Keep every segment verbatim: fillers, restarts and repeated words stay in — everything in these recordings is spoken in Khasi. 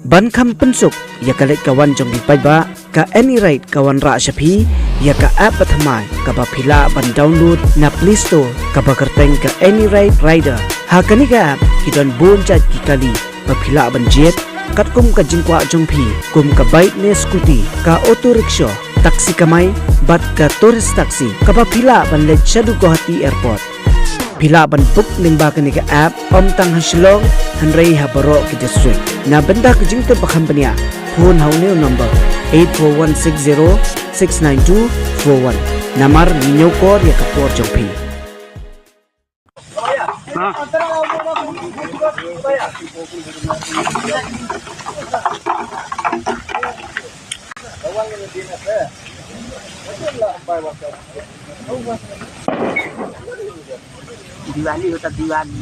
Ban kham pynsuk ïa ka leit ka wan jong ki paidbah, ka AnyRide ka wanrah sha phi ïa ka app bathymmai kaba phi lah ban download na Play Store, kaba kyrteng ka AnyRide Rider. Ha kane ka app ki don bun jait ki kali ba phi lah ban jied, katkum ka jingkwah jong phi, kum ka bike ne scooty, ka auto rickshaw, taxi kamai, bad ka tourist taxi, kaba phi lah ban leit shaduh Guwahati Airport. Phi lah ban book lyngba kane ka app, ym tang ha Shillong, hynrei ha baroh ki district. Na bynta ka jingtip ba kham bniah, phone ha une u number, eight four one six zero six nine two four one. Namar ngi ñiewkor ïa ka por jong phi. Diwali hota Diwali.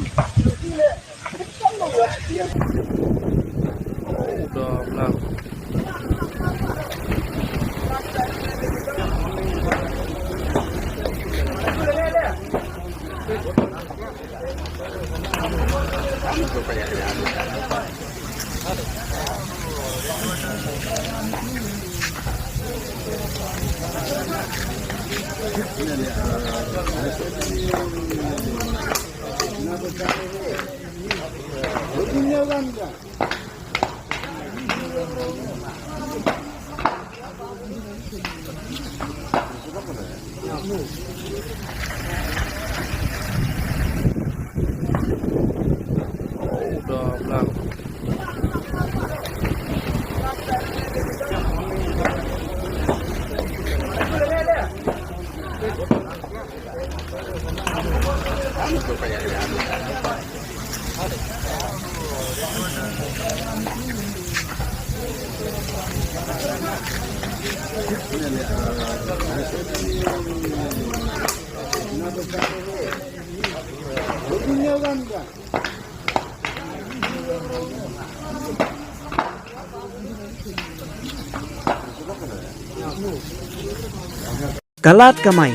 Ka lad kamai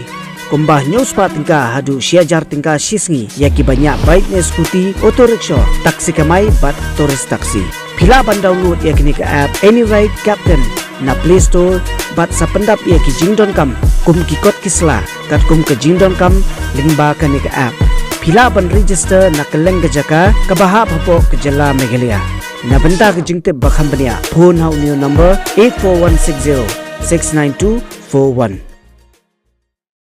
kumba hynñiew spah tyngka haduh shi hajar tyngka shi sngi ïa kiba ñiah bike ne scooty, auto rickshaw, taxi kamai bad tourist taxi. Phi lah ban download ïa kane ka app AnyRide Captain na Play Store bad sa pyndap ïa ki jingdonkam kum ki kot ki sla katkum ka jingdonkam lyngba kane ka app. Phi lah ban register na kylleng ka jaka kaba hap hapoh ka jylla Meghalaya. Na bynta ka jingtip ba kham bniah, phone ha une u number eight four one six zero six nine two four one.